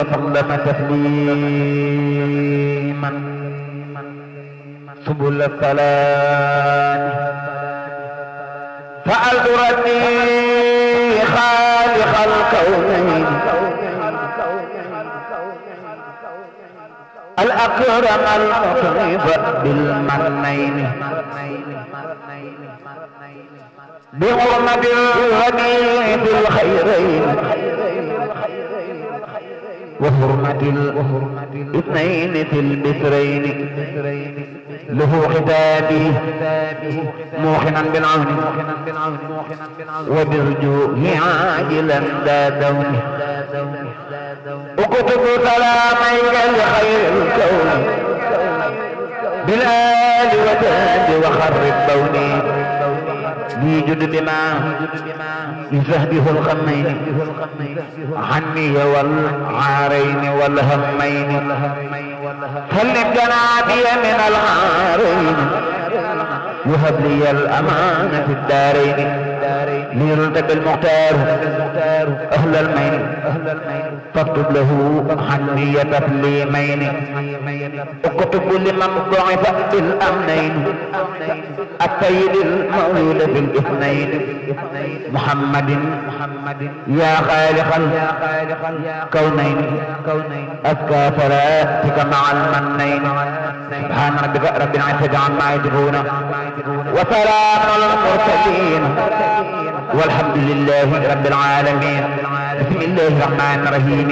وسلم تسليما سبل السلام فعلت ربي خالق الكونين الأكرم المطرب بالمنين بحرمة الربيع بالخيرين وحرمة الاثنين في البترين له خطابي موحنا بالعون وبرجوه عاجلا ذا دون اكتب سلاميك لخير الكون بالآل وتاج وخرب بوني ليجد بما يزهده الخمين عني والعارين والهمين سلم جنابي من العارين يهب لي الأمان في الدارين ليرد بالمختار أهل المين فاكتب له عني تسليمين اكتب لمن ضعف بالأمنين السيد المولود بالاثنين محمد يا خالق الكونين أزكى صلاتك مع المنين سبحان ربك رب العزة عما يصفون وسلام على المرسلين والحمد لله رب العالمين بسم الله الرحمن الرحيم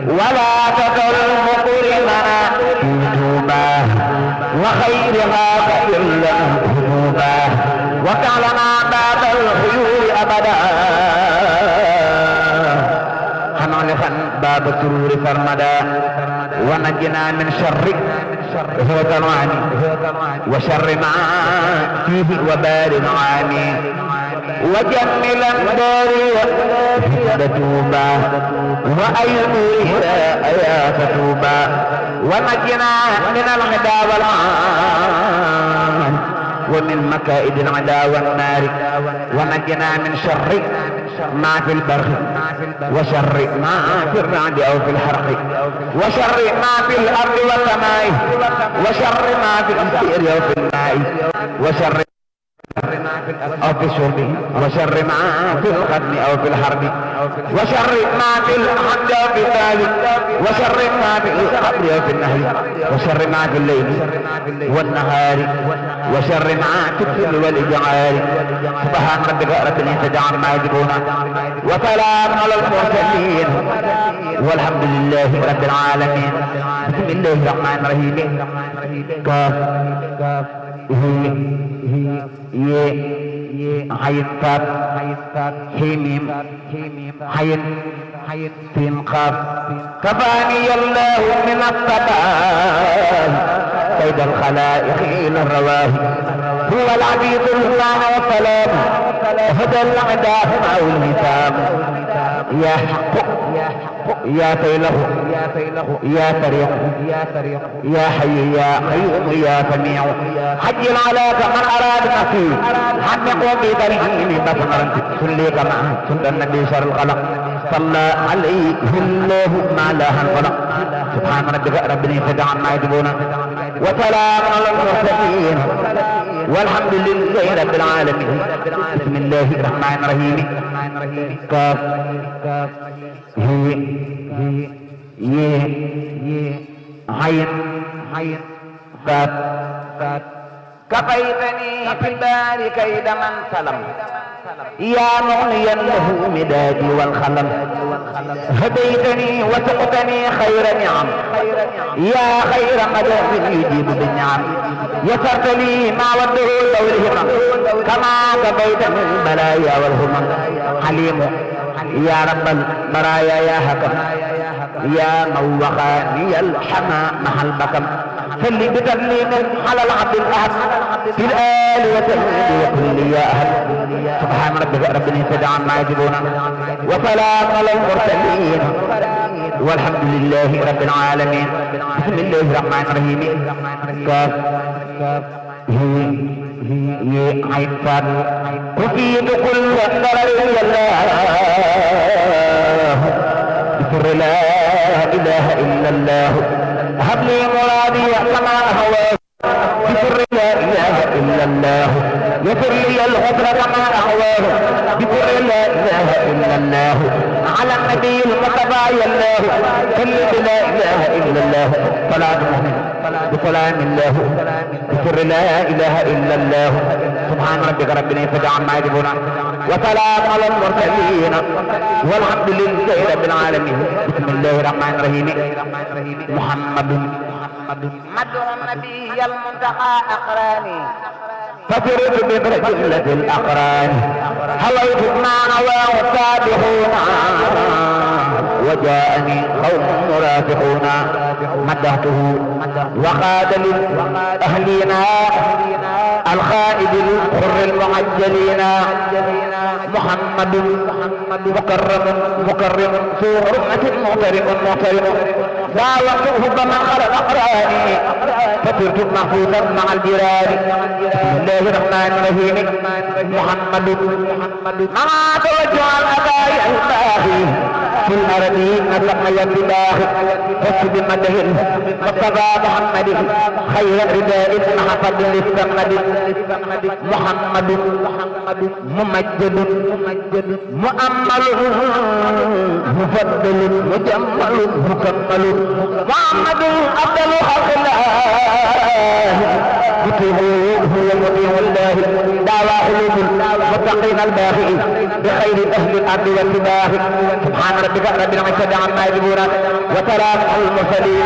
ولا تذر مقرمنا ذنوبا وخيرها فإن لم ذنوبا وكعلنا باب الخيول أبدا حنولخا باب السرور سرمدا ونجنا من شر هوتنواني وشر ما فيه وبال عامي وجملا داريا فتوبا وأيمورها يا فتوبا ونجنا من الغدا والعان ومن مكائد العدا والنار ونجنا من شر ما في البر وشر ما في الرعد أو في الحرق وشر ما في الأرض والسماء وشر ما في الأسير أو في الماء وشر أو في الشرب وشر ما في القتل أو في الحرب وشر ما في الحج أو في الثالث وشر ما في القبر أو في النهر وشر ما في الليل والنهار وشر ما في السر والإجعال سبحان ربك رب العزة عما يصفون وسلام على المرسلين والحمد لله رب العالمين بسم الله الرحمن الرحيم كاف عين فات حميم عين سين قاف كفاني الله من الصباح كيد الخلائق إلى الرواه هو العزيز الرحمن والسلام هدى الأعداء أو الهتام يا حق يا سيله يا سريع يا حي يا قيوم يا سميع حج العلاق من أراد نفسي حقق بترهيم بصرا سلي كما سند النبي شر الخلق صلى عليه الله ما لا خلق سبحان ربك رب العزة عما يصفون وسلام على المرسلين والحمد لله رب العالمين بسم الله الرحمن الرحيم كاف عين فات كفيتني في البار كيد من سلم يا مغنيا له مدادي والخلم هديتني وسقتني خير نعم يا خير مدام يجيب بالنعم يسرت لي ما وده دورهما كما كفيت من البلايا والهمم حليم يا رب البرايا يا حكم يا موخاني الحمى مع البكم صلي بتسليم على العبد الأحد في الآل وتهدي وكل يا أهل سبحان ربك رب العزة عما يصفون وسلام على المرسلين والحمد لله رب العالمين بسم الله الرحمن الرحيم كاف عين فات كفيت كل ضرر الله بسر لا إله إلا الله هب لي مرادي كما هواه بسر لا إله إلا الله يسر لي الغفر كما هواه بسر لا إله إلا الله على النبي المصطفى الله كل لا إله إلا الله صلاة بسلام الله بسر لا إله إلا الله سبحان ربك رب العزة عما يصفون وسلام على المرسلين والحمد لله رب العالمين بسم الله الرحمن الرحيم محمد مدعو النبي المنتقى أقراني ففرت بذر جملة الأقران هويت ما نواه السابقون وجاءني قوم مرافقون مدحته وقاد لأهلنا الخائد الحر المعجلين محمد مكرم ذو حرمة محترم داوته بمن خلق أقراني فصرت محفوظا مع الجيران بسم الله الرحمن الرحيم محمد مع توجه الأبايع الباهي في الأرض نسمى يبداه فس بمده مصطفى محمد خير رداء مع فضل السمد محمد ممجد مؤمل مفضل مجمل مكمل محمد أفضل خلق الله هو مطيع الله دعوى قلوب المتقين الباغي بخير أهل الأرض والسباح سبحان ربك رب العزة عما يصفون وسلام على المرسلين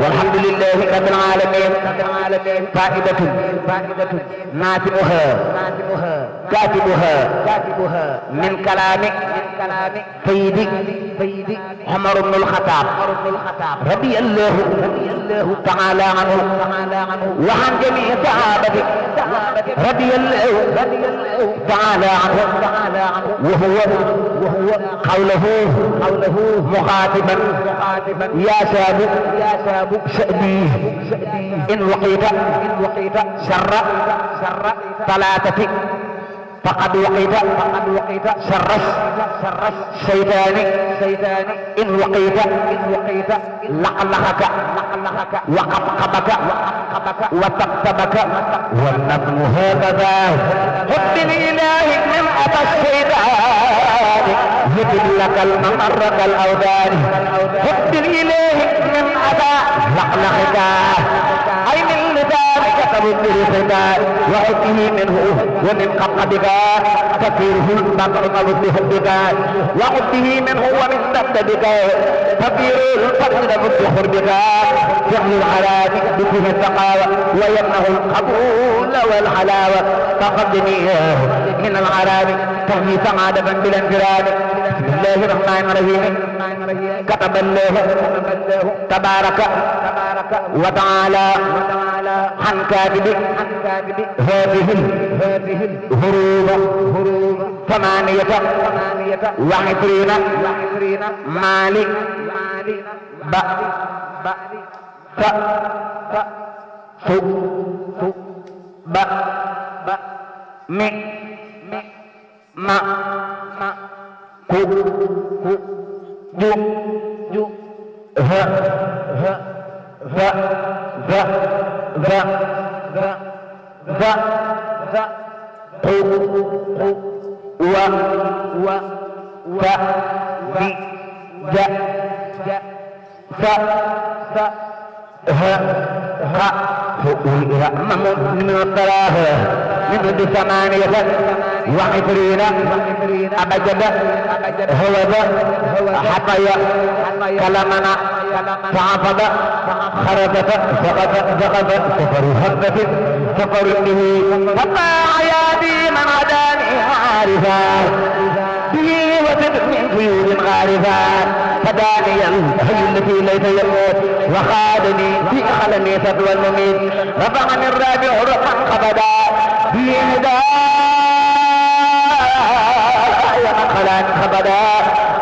والحمد لله رب العالمين فائدة ناتمها كاتبها من كلام سيدي عمر بن الخطاب رضي الله تعالى عنه وعن جميع صحابته رضي الله تعالى عنه وهو قوله مخاطبا يا شاب شأبي إن وقيت شر ثلاثة فقد وقيت شر الشيطان إن وقيت لقلقك وقبقبك وتقتبك والنظم هكذا حب الإله من أتى الشيطان يجب لك الممر كالأوثان حب الإله من أتى لقلقك أي من لسانك تبدل الخداع وعده منه ومن قبضك تفيره البطر بحبك وعده منه ومن تبتدك تفير الفقد بحربك فعل الحلال بكه السقاوة ويمنه القبول والحلاوة فقدني من العرام تهني سعادة بلا انفراد بسم الله الرحمن الرحيم كتب الله تبارك وتعالى عن كاتب هذه الهروب 28 مالك من الطلاها من 28 أبجد هوذ حطيا كلمنا فعفض خرجت زغد سفر هبت سفر به فما عيادي من عداني عارفا به وسد من قيود غارفات فدانيا هي التي ليس يموت وخادني في خلني سدوى المميت رفعني الرابع رفعا خبدا به هدايا من خلاني خبدا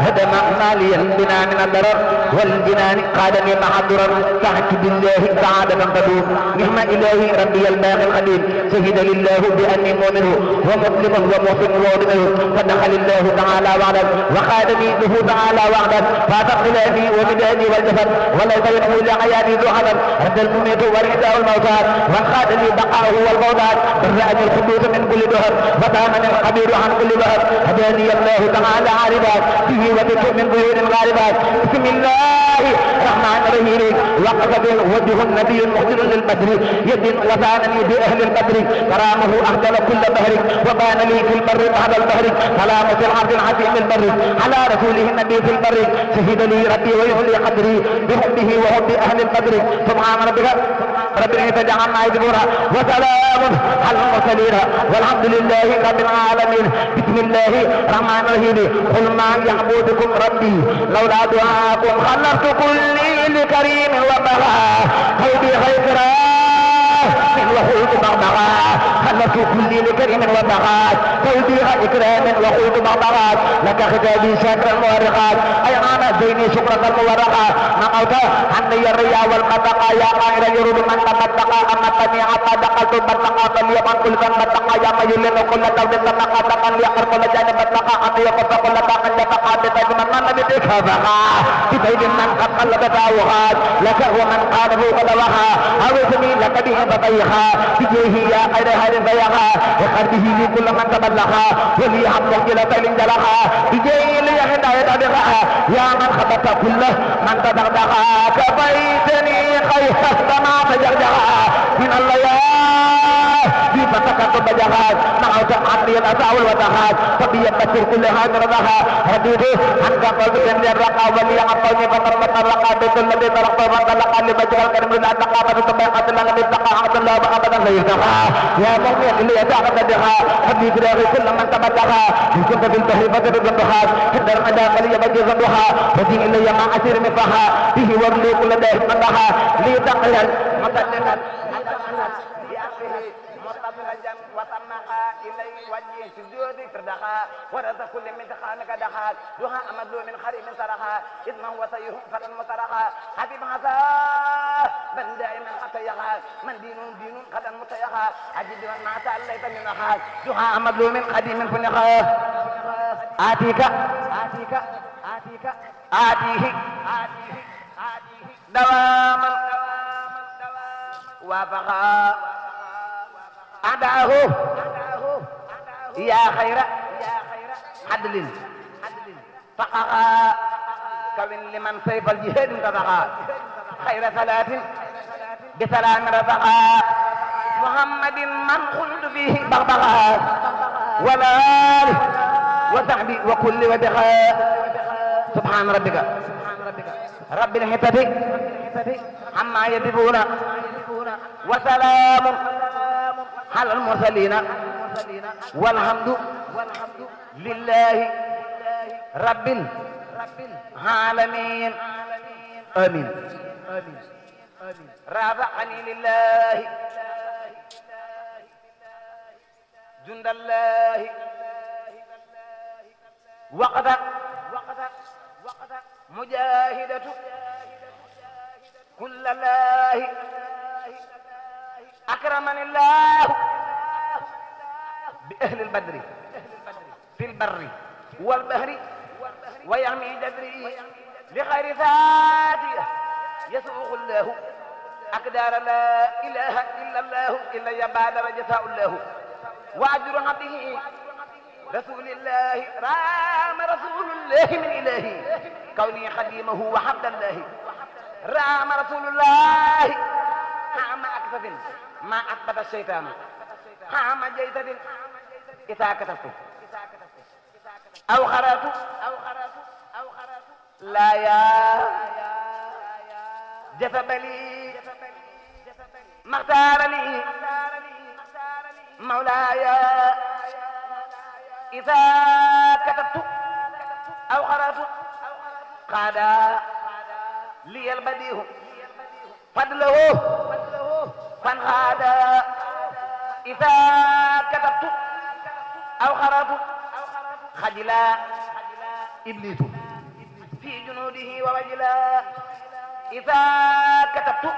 هدم ماليا بنا من الضرر والجنان قادني مع الضرر سعدت بالله سعادة تدوم نعم إلهي ربي الباقي القديم شهد لله بأني مؤمن ومسلم ومحسن ومؤمن فدخل الله تعالى وعدا وخادني له تعالى وعدا فاتق خلافي ومداني والجسد وليس ينمو لعيادي ذو عدد رد المميت والحداء الموتات وانخادني بقاؤه والموتات بالرأني الخدوث من كل دهر وتامني الخبير عن كل دهر هداني الله تعالى عاربات به وبك من بيوت غاربات بسم الله الرحمن الرحيم وقف وجه النبي محسن للبدر يد وثانني بأهل البدر كرامه أهدل كل بهر وبان لي في البر بعد البهر سلام في العبد العظيم البر على رسوله النبي في البر شهد لي ربي ويعلي قدري بحبه وحب أهل البدر سبحان ربك رب العزة عما يصفون وسلام على المرسلين والحمد لله رب العالمين بسم الله الرحمن الرحيم قل ما يعبدكم ربي لولا دعاءكم خلقت كلي لكريم وبهاء قلبي خيرا من وحيد بغبغاء خلقت كلي لكريم وبهاء قلبي إكرام وحيد بغبغاء لك ختابي شكر المورقات أي أنا زيني شكرة المورقات نقلت عني الريا والمتقى يا قائل يرد من تمتقى أمتني عطا دقلت المتقى فليقن كل ذنب متقى يا مجلن كل دولة متقى تقن ليقر كل جانب متقى أن يقف كل دقن يتقى بتجم من نبتك فقا بتيد من قد قلب تاوهات لك ومن قاده قدوها أو اسمي لك به بطيخا بجيه يا خير هذه البيخا وقلبه لي كل من تبلغها ولي حمد إلى تيل جلها بجيه لي هداية بها يا من خبط كله من تدغدغها كفيتني خير السماء تجرجها من الليال في فتكة بجهات نعوت عطي الأساء والوتهات فبيت بسر كل هذا رضاها رديده عنك قلت جنبي الرقا ولي عطوني فقط مطرقا بكل الذي ترقى وانطلقا لبجه الكريم لا تقى فتبقى لنا بالتقى عبد الله وأبدا سيدها يا مؤمن اللي يتعقد بها حبيب راغي كل من تبدها إن كنت في البحر فتر ذنبها حدر مدى قلي بجي ذنبها ودين إلي ما أسير مفها به وبلي كل دائم منها لي تقيا مطلقا وطمها إلي وجه سجود فردها ورد كل من تخانك دخا دوها أمدلو من خريب سرها إذما وسيه فتن مترها حبيب هذا من دائما قطيها من دين قد متيها عجب من ما تعليت منها دوها أمدلو من قديم فنها آتيك آتيه دواما وفقا أداه يا خير عدل فقها كون لمن سيف الجهاد انتفقا خير صلاة بسلام رفقا محمد من خلد فيه بغبغا والآل وصحبي وكل وبخاء سبحان ربك رب الحتة عما يصفون وسلام على المرسلين والحمد لله رب العالمين آمين رافعني لله جند الله وقد مجاهدة كل الله أكرمني الله بأهل البدر في البر والبحر ويرمي جدري لخير ذاتي يسوق الله أقدار لا إله إلا الله إلا يبادر جزاء الله وأجر عبده رسول الله رام رسول الله من إلهي كوني خديمه وحمد الله رام رسول الله عام أكثر ما أثبت الشيطان عام جيدة إذا كتبت أو خرات لا يا جذب لي مختار لي مولاي إذا كتبت أو خرات قاد لي البديه فضله فانغاد إذا كتبت أو خرات خجلا إبليس في جنوده ووجلا إذا كتبت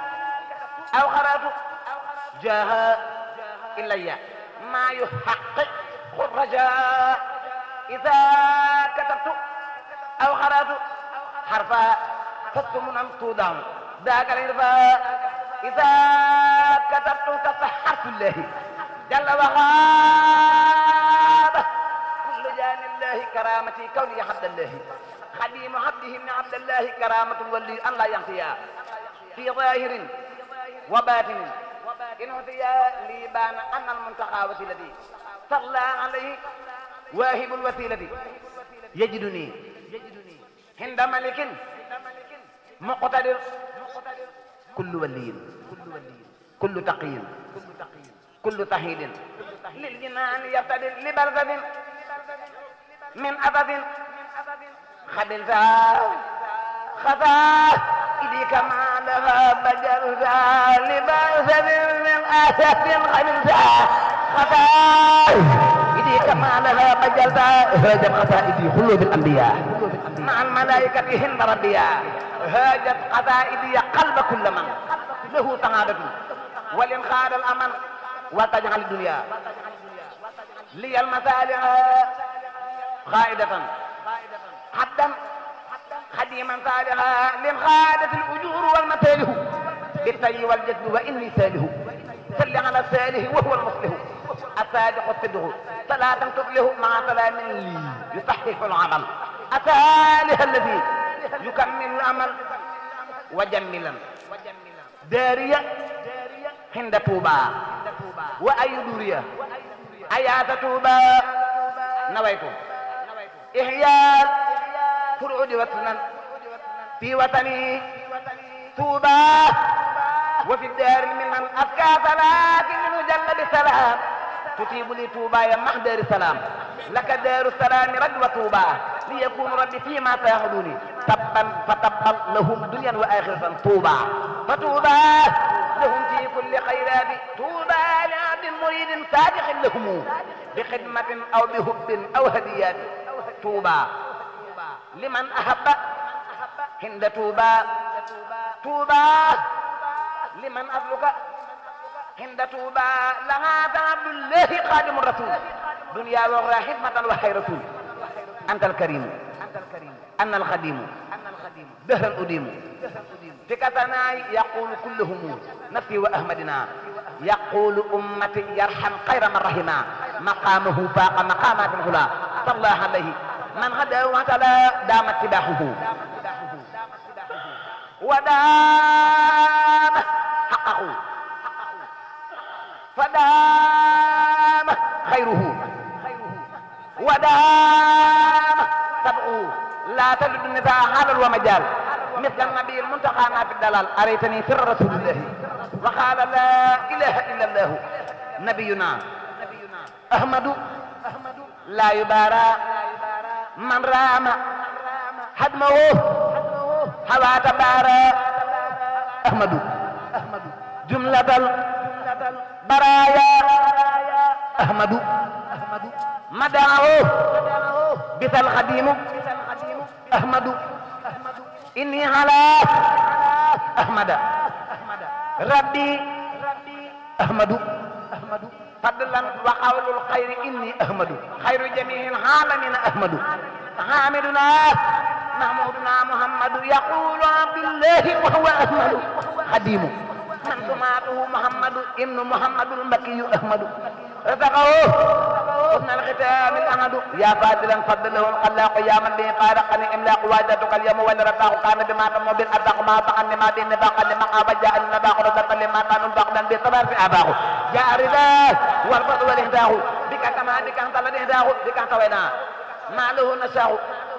أو قرأت جاء إلي ما يحقق الرجاء إذا كتبت أو قرأت حرفا فالثمن توضع ذاك الإرفاء إذا كتبت تصحرت الله جل وغاب كل جان الله كرامتي كوني عبد الله خديم عبده من عبد الله كرامة الولي أن لا ينتهي في ظاهر وباطن إن هدي لي بان أن المنتقى وسيلتي صلى عليه واهب الوسيلة يجدني عند ملك مقتدر كل ولي كل تقي كل تهيد للجنان يرتدر لبرزة من أبد خبلتا خذا إليك ما لها بجرتا لبرزة من أسف خبلتا خذا إليك ما لها بجرتا هاجت خسائدي خلود الأنبياء مع الملائكة هند ربيا هاجت قصائدي قلب كل من له سعادة ولنخاد الأمن وتجعل الدنيا لي المسالح خائدة حدا خديما صالحا للخادة الأجور والمتاله بالطي والجد وإني ساله صل على الساله وهو المصلح الصادق الصدق صلاة تفله مع سلام لي يصحح العمل الصالح الذي يكمل العمل وجملا دارية هند توبا وأي دورية آيات توبا نويكم إحياء فرعود وطنا في وطني توبا وفي الدار من أذكى صلاة منه جل بسلام تطيب لي توبا يا محدار السلام لك دار السلام رجوة توبا ليكون ربي فيما تأخذوني تبا فتبا لهم دنيا وآخرة توبا فتوبا لهم في كل خيرات توبا لعبد مريد صادق لهم بخدمة أو بحب أو هديات توبا لمن أحب هند توبا توبا لمن أسلك هند توبا لها عبد الله خادم الرسول دنيا وأخرى خدمة وخير رسول أنت الكريم أنا الخديم دهر الأديم فيك ثناي يقول كلهم نفسي وأحمدنا يقول أمتي يرحم خير من رحما مقامه فاق مقامات الغلا صلى الله عليه من غدا وعتلى دام اتباعه ودام حقه فدام خيره ودام تبعه لا تجد النساء حال ومجال مثل النبي المنتقى ما في الدلال أريتني سر رسول الله وقال لا إله إلا الله نبينا أحمد لا يبارى من رام حدمه هوى تبارى أحمد جملة البرايا أحمد مدعه بث الخديم أحمد إني على أحمد ربي أحمد فضلا وقول الخير إني أحمد خير جميع العالمين أحمد حامدنا محمودنا محمد يقول عبد الله وهو أحمد خديم من سماته محمد ابن محمد المكي أحمد رزقه حسن الختام الأحمد يا فاضلا فضله الخلاق يا من به فارقني إملاق واجدتك اليوم ولرزاق كان بما تم بالأرزاق ما تعني ما بين نفاق لما قاب جاء النباق رزقا لما كانوا باقدا بطبع في أباه جاء رضاه والفضل والإهداه بك كما بك أنت الإهداه بك أنت وينا ما له نشاه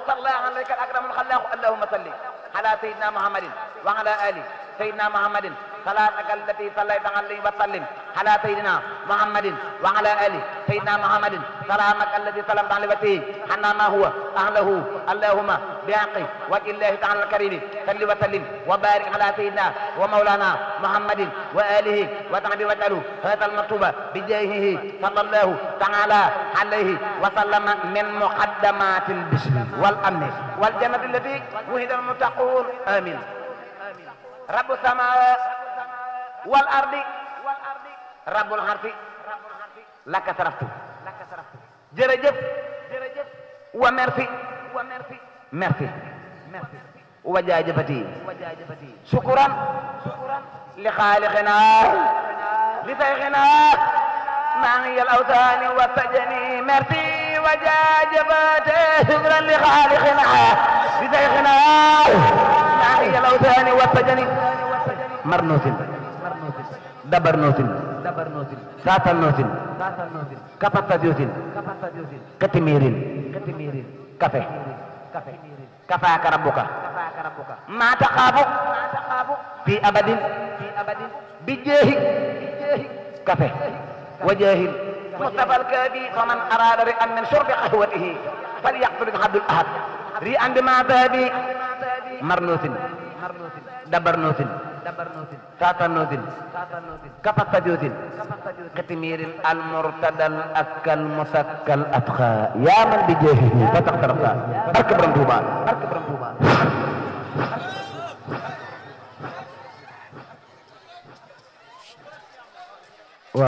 صلى الله عليك الأكرم الخلاق اللهم صل على سيدنا محمد وعلى آله سيدنا محمد صلاتك التي صليت عليه وسلم على سيدنا محمد وعلى آله سيدنا محمد سلامك الذي سلمت عليه وسلم حنا ما هو أهله اللهم بحق وجه الله تعالى الكريم صل وسلم وبارك على سيدنا ومولانا محمد وآله وصحبه وسلم هذا المكتوب بجاهه صلى الله تعالى عليه وسلم من مقدمات البشر والأمن والجنة التي وهد المتقون آمين رب السماء والأرض رب العرش لك صرفت jërëjëf wa merci wa jaajëfati شكرا لخالقنا لشيخنا معي الأوثان والسجن merci وجاجبته شكرا لخالقنا لشيخنا معي الأوثان والسجن مرنوس دبرنوس ساتنوس كفتديوس كتمير كفه كفاك ربك ما تخاف في أبد بجاه كفه وجاهل مصطفى الكافي فمن أراد رئا من شرب قهوته فليقتل عبد الأحد رئا بما بابي مرنوس دبرنوس ساتنوس كفتديوس كتمير المرتدى الأكل مسكى الأتقى يا من بجاهه فتقترفا أركب رمضوبا